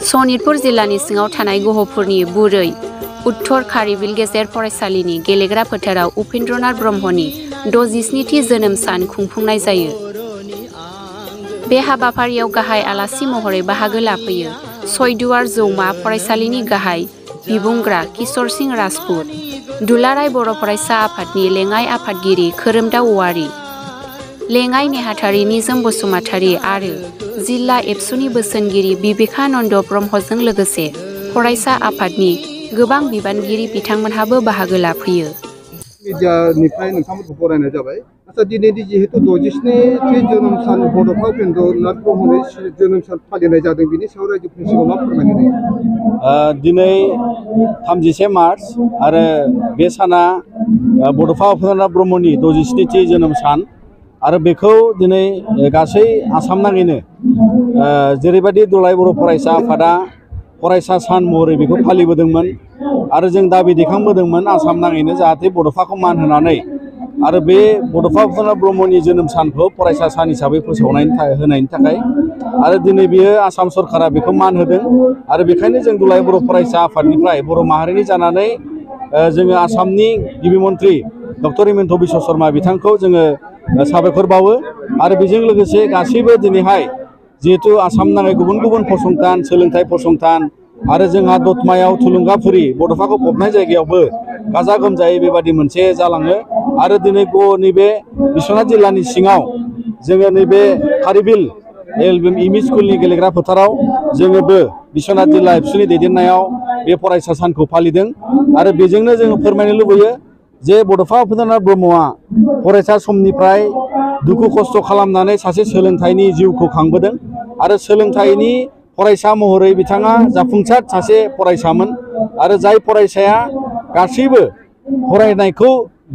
सनितपुर जिल्लानि सिङाव थानाय गहपुरनि बुरै उत्तर खारिबिल गेजेर फरायसालिनि गेलेग्रा फोथाराव उपेन्द्रनाथ ब्रह्मनि 67थि जोनोम सान खुंफुंनाय जायो। बे हाबाफारियाव गाहाय आलासि महरै बाहागो लाफैयो सयदुवार जौमा फरायसालिनि गाहाय बिबुंग्रा किशोर सिंह राजपुत, दुलाराय बर' फरायसा आफादनि लेङाइ आफादगिरि खोरोमदाव औवारी, लेङाइ नेहाथारि निजोम बसुमतारी आरो जिल्ला एबसुनि बोसोनगिरि बिबेकानन्द ब्रह्मजों लोगोसे फरायसा आफादनि गोबां बिबानगिरि बिथांमोनहाबो बाहागो लाफैयो। मिडियानिफ्राय नोंथांमोनखौ बरायनाय जाबाय। आच्चा दिनैनि जिहेतु 67थि जोनोम सान बड'फा उपेन्द्रनाथ ब्रह्मनि जोनोम सान फालिनाय जादों, बिनि सायाव रायजोफोरनि सिगाङाव मा फोरमायनो जायो? दिनै 31 मार्च आरो बे साना बड'फा उपेन्द्रनाथ ब्रह्मनि 67थि जोनोम सान आरो बेखौ दिनै गासै आसाम नाङैनो जेरैबायदि दुलाराय बर' फरायसा आफादा फरायसा सान महरै बेखौ फालिबोदोंमोन आरो जों दाबि दैखांबोदोंमोन आसाम नाङैनो जाहाथे बड'फाखौ मान होनानै आरो बे बड'फा उपेन्द्रनाथ ब्रह्मनि जोनोम सानखौ फरायसा सान हिसाबै होनायनि थाखाय आरो दिनै बियो आसाम सरकारा बेखौ मान होदों आरो बेखायनो जों दुलाराय बर' फरायसा आफादनिफ्राय बर' माहारिनि जानानै जोङो आसामनि गिबि मन्थ्रि डक्टर हिमन्त बिश्व शर्मा बिथांखौ जोङो साबायखर बावो आरो बेजों लोगोसे गासैबो दिनैहाय जिहेतु आसाम नाङै गुबुन गुबुन फसंथान सोलोंथाइ फसंथान आरो जोंहा दतमायाव थुलुंगाफुरि बड'फाखौ फबनाय जायगायावबो गाजा गोमजायै बेबादि मोनसे जालाङो आरो दिनै नैबे बिश्वनाथ जिल्लानि सिङाव जोङो नैबे खारिबिल एमइ स्कुलनि गेलेग्रा फोथाराव जोङोबो बिश्वनाथ जिल्ला एबसुनि दैदेननायाव बे फरायसा सानखौ फालिदों आरो बेजोंनो जोङो फोरमायनो लुबैयो जे बड'फा उपेन्द्रनाथ ब्रह्मआ फरायसा समनिफ्राय दुखु खस्थ' खालामनानै सासे सोलोंथाइनि जिउखौ खांबोदों आरो सोलोंथाइनि फरायसा महरै बिथाङा जाफुंसार सासे फरायसामोन आरो जाय फरायसाया गासैबो फरायनायखौ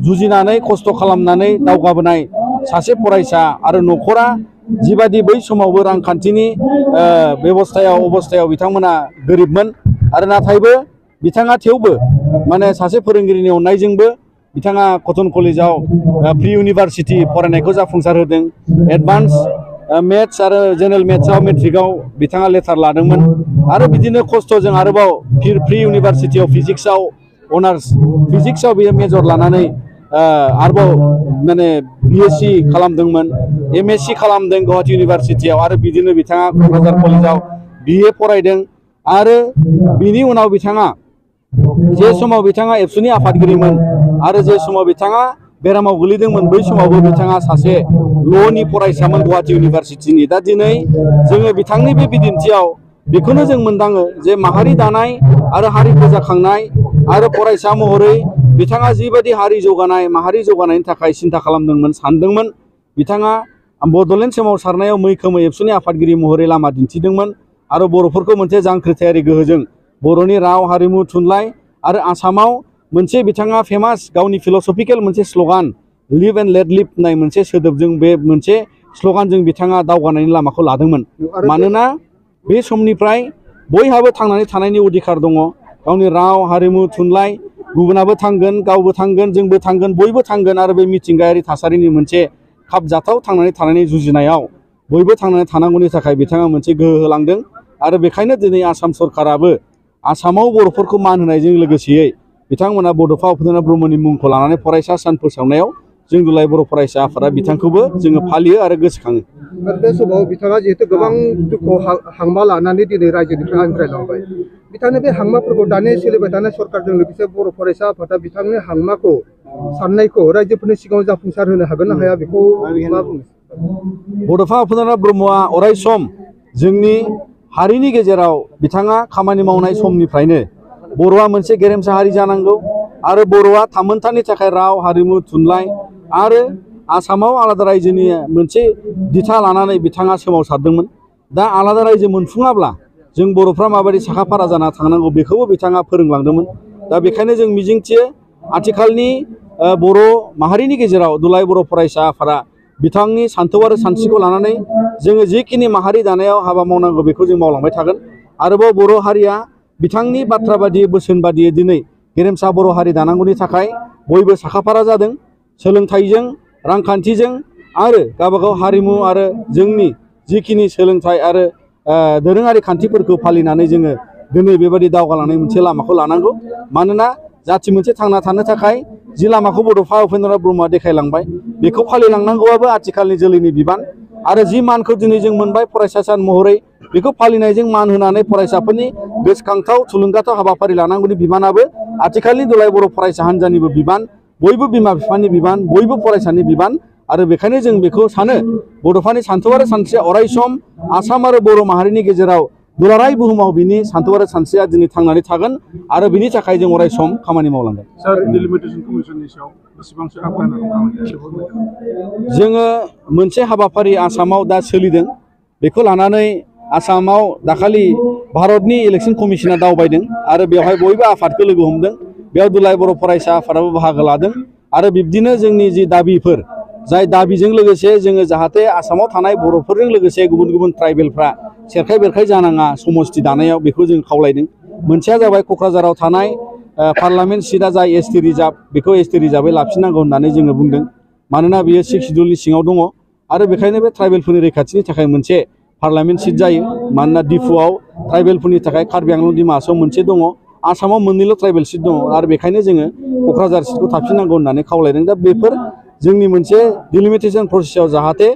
जुजिनानै खस्थ' खालामनानै दावगाबोनाय सासे फरायसा आरो न'खरा जिबादि बै समावबो रांखान्थिनि अबस्थायाव बिथांमोना गोरिबमोन आरो नाथायबो बिथाङा थेवबो माने सासे फोरोंगिरिनि अननायजोंबो बिथाङा कटन कलेजाव प्रि इउनिभारसिटि फरायनायखौ जाफुंसार होदों। एडभान्स मेथ्स आरो जेनेरेल मेथ्सआव मेट्रिकआव बिथाङा लेटार लादोंमोन आरो बिदिनो खस्थ'जों आरोबाव प्रि इउनिभारसिटियाव फिजिक्सआव अनार्स फिजिक्सआव बियो मेजर लानानै आरोबाव माने बिएससि खालामदोंमोन, एमएससि खालामदों गुवाहाटी इउनिभारसिटियाव आरो बिदिनो बिथाङा क'क्राझार कलेजाव बिए फरायदों आरो बिनि उनाव बिथाङा जे समाव बिथाङा एबसुनि आफादगिरिमोन आरो जे समाव बिथाङा बेरामाव गोलैदोंमोन बै समावबो बिथाङा सासे ल'नि फरायसामोन गुवाहाटी इउनिभारसिटिनि। दा दिनै जोङो बिथांनि बे बिदिन्थियाव बेखौनो जों मोनदाङो जे माहारि दानाय आरो हारि फोजाखांनाय आरो फरायसा महरै बिथाङा जिबायदि हारि जौगानाय माहारि जौगानायनि थाखाय सिन्था खालामदोंमोन सानदोंमोन बिथाङा बड'लेण्ड सोमावसारनायाव मैखोमै एबसुनि आफादगिरि महरै लामा दिन्थिदोंमोन आरो बर'फोरखौ मोनसे जांख्रिथायारि गोहोजों बर'नि राव हारिमु थुनलाइ आरो आसामाव मोनसे बिथाङा फेमास गावनि फिलसफिकेल मोनसे slogan live and let live होननाय मोनसे सोदोबजों बे मोनसे स्ल'गानजों बिथाङा दावगानायनि लामाखौ लादोंमोन। मानोना बे समनिफ्राय बयहाबो थांनानै थानायनि अधिकार दङ, गावनि राव हारिमु थुनलाइ गुबुनाबो थांगोन गावबो थांगोन जोंबो थांगोन बयबो थांगोन आरो बे मिथिंगायारि थासारिनि मोनसे खाबजाथाव थांनानै थानायनि जुजिनायाव बयबो थांनानै थानांगौनि थाखाय बिथाङा मोनसे गोहो होलांदों आरो बेखायनो दिनै आसाम सरकाराबो आसामाव बर'फोरखौ मान होनायजों लोगोसेयै बिथांमोना बड'फा उपेन्द्रनाथ ब्रह्मनि मुंखौ लानानै फरायसा सान फोसावनायाव जों दुलाराय बर' फरायसा आफादा बिथांखौबो जोङो फालियो आरो गोसोखाङो। बे समाव बिथाङा जिहेतु गोबां दुखु हांमा लानानै दिनै रायजोनिफ्राय आनज्रायलांबाय, बिथांनि बे हांमाफोरखौ दानि सोलिबाय थानाय सरकारजों लोगोसे बर' फरायसा आफादा बिथांनि हांमाखौ साननायखौ रायजोफोरनि सिगाङाव जाफुंसार होनो हागोन ना हाया बेखौ मा बुङो? बड'फा उपेन्द्रनाथ ब्रह्मआ अराय सम जोंनि हारिनि गेजेराव बिथाङा खामानि मावनाय समनिफ्रायनो बर'आ मोनसे गेरेमसा हारि जानांगौ आरो बर'आ थामोनथानि थाखाय राव हारिमु थुनलाइ आरो आसामाव आलादा रायजोनि मोनसे दिथा लानानै बिथाङा सोमावसारदोंमोन। दा आलादा रायजो मोनफुङाब्ला जों बर'फ्रा माबायदि साखाफारा जाना थांनांगौ बेखौबो बिथाङा फोरोंलांदोंमोन। दा बेखायनो जों मिजिंथियो आथिखालनि बर' माहारिनि गेजेराव दुलाराय बर' फरायसा आफादा बिथांनि सान्थौ आरो सानस्रिखौ लानानै जोङो जिखिनि माहारि दानायाव हाबा मावनांगौ बेखौ जों मावलांबाय थागोन। आरोबाव बर' हारिया बिथांनि बाथ्रा बादियै बोसोन बादियै दिनै गेरेमसा बर' हारि दानांगौनि थाखाय बयबो साखाफारा जादों। सोलोंथाइजों रांखान्थिजों आरो गावबागाव हारिमु आरो जोंनि जिखिनि सोलोंथाइ आरो दोरोङारि खान्थिफोरखौ फालिनानै जोङो दिनै बेबायदि दावगालांनाय मोनसे लामाखौ लानांगौ। मानोना जाथि मोनसे थांना थानो थाखाय जि लामाखौ बड'फा उपेन्द्रनाथ ब्रह्मआ देखायलांबाय बेखौ फालिलांनांगौआबो आथिखालनि जोलैनि बिबान। आरो जि मानखौ दिनै जों मोनबाय फरायसा सान महरै बेखौ फालिनायजों मान होनानै फरायसाफोरनि गोसोखांथाव थुलुंगाथाव हाबाफारि लानांगौनि बिबानाबो आथिखालनि दुलाराय बर' फरायसा हान्जानिबो बिबान, बयबो बिमा बिफानि बिबान, बयबो फरायसानि बिबान। आरो बेखायनो जों बेखौ सानो बड'फानि सानथौ आरो सानस्रिया अरायसम आसाम आरो बर' माहारिनि गेजेराव दुलाराय बुहुमाव बिनि सानथौ आरो सानस्रिया दिनै थांनानै थागोन आरो बिनि थाखाय जों अरायसम खामानि मावलांगोन। सार डिलिमिटेशन कमिसननि सायाव बेसेबांसो आगबारायना दं जोङो मोनसे हाबाफारि आसामाव दा सोलिदों बेखौ लानानै आसामाव दाखालि भारतनि इलेक्सन कमिसना दावबायदों आरो बेवहाय बयबो आफादखौ लोगो हमदों। बेयाव दुलाराय बर' फरायसा आफादाबो बाहागो लादों आरो बिब्दिनो जोंनि जि दाबिफोर जाय दाबिजों लोगोसे जोङो जाहाथे आसामाव थानाय बर'फोरजों लोगोसे गुबुन गुबुन ट्राइबेलफ्रा सेरखाय बेरखाय जानाङा समस्ति दानायाव बेखौ जों खावलायदों। मोनसेया जाबाय क'क्राझाराव थानाय पार्लामेन्ट सिटआ जाय एसटि रिजार्भ बेखौ एसटि रिजार्भै लाफिननांगौ होननानै जोङो बुंदों। मानोना बियो 6 शिड्युलनि सिङाव दङ आरो बेखायनो बे ट्राइबेलफोरनि रैखाथिनि थाखाय मोनसे पार्लामेन्ट सिट जायो। मानोना डिफुआव ट्राइबेलफोरनि थाखाय कार्बि आंलं डिमा हासाव मोनसे दङ, आसामाव मोननैल' ट्राइबेल सिट दङ आरो बेखायनो जोङो क'क्राझार सिटखौ थाफिननांगौ होननानै खावलायदों। दा बेफोर जोंनि मोनसे डिलिमिटेशन प्रसेसआव जाहाथे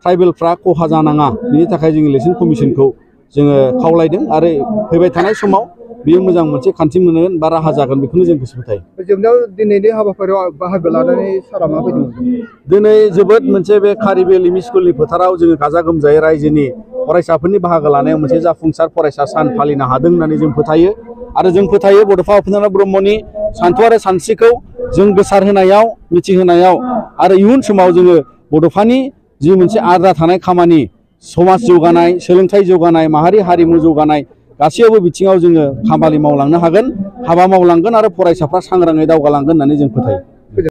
ट्राइबेलफ्रा खहा जानाङा बिनि थाखाय जों इलेक्सन कमिसनखौ जोङो खावलायदों आरो फैबाय थानाय समाव बेयो मोजां मोनसे खान्थि मोनगोन बा राहा जागोन बेखौनो जों गोसो फोथायो। जोबनायाव दिनैनि हाबाफारियाव बाहागो लानानै सारा माबायदि मोनदों? दिनै जोबोद मोनसे बे कारिबेल एम इ स्कुलनि फोथाराव जोङो गाजा गोमजायै रायजोनि फरायसाफोरनि बाहागो लानायाव मोनसे जाफुंसार फरायसा सान फालिनो हादों होननानै जों फोथायो। आरो जों फोथायो बड'फा उपेन्द्रनाथ ब्रह्मनि सानथौ आरो सानस्रिखौ जों गोसारहोनायाव मिथिहोनायाव आरो इयुन समाव जोङो बड'फानि जि मोनसे आद्रा थानाय खामानि समाज जौगानाय, सोलोंथाइ जौगानाय, माहारि हारिमु जौगानाय गासैयावबो बिथिङाव जोङो खामानि मावलांनो हागोन, हाबा मावलांगोन आरो फरायसाफ्रा सांग्राङै दावगालांगोन होननानै जों फोथायो।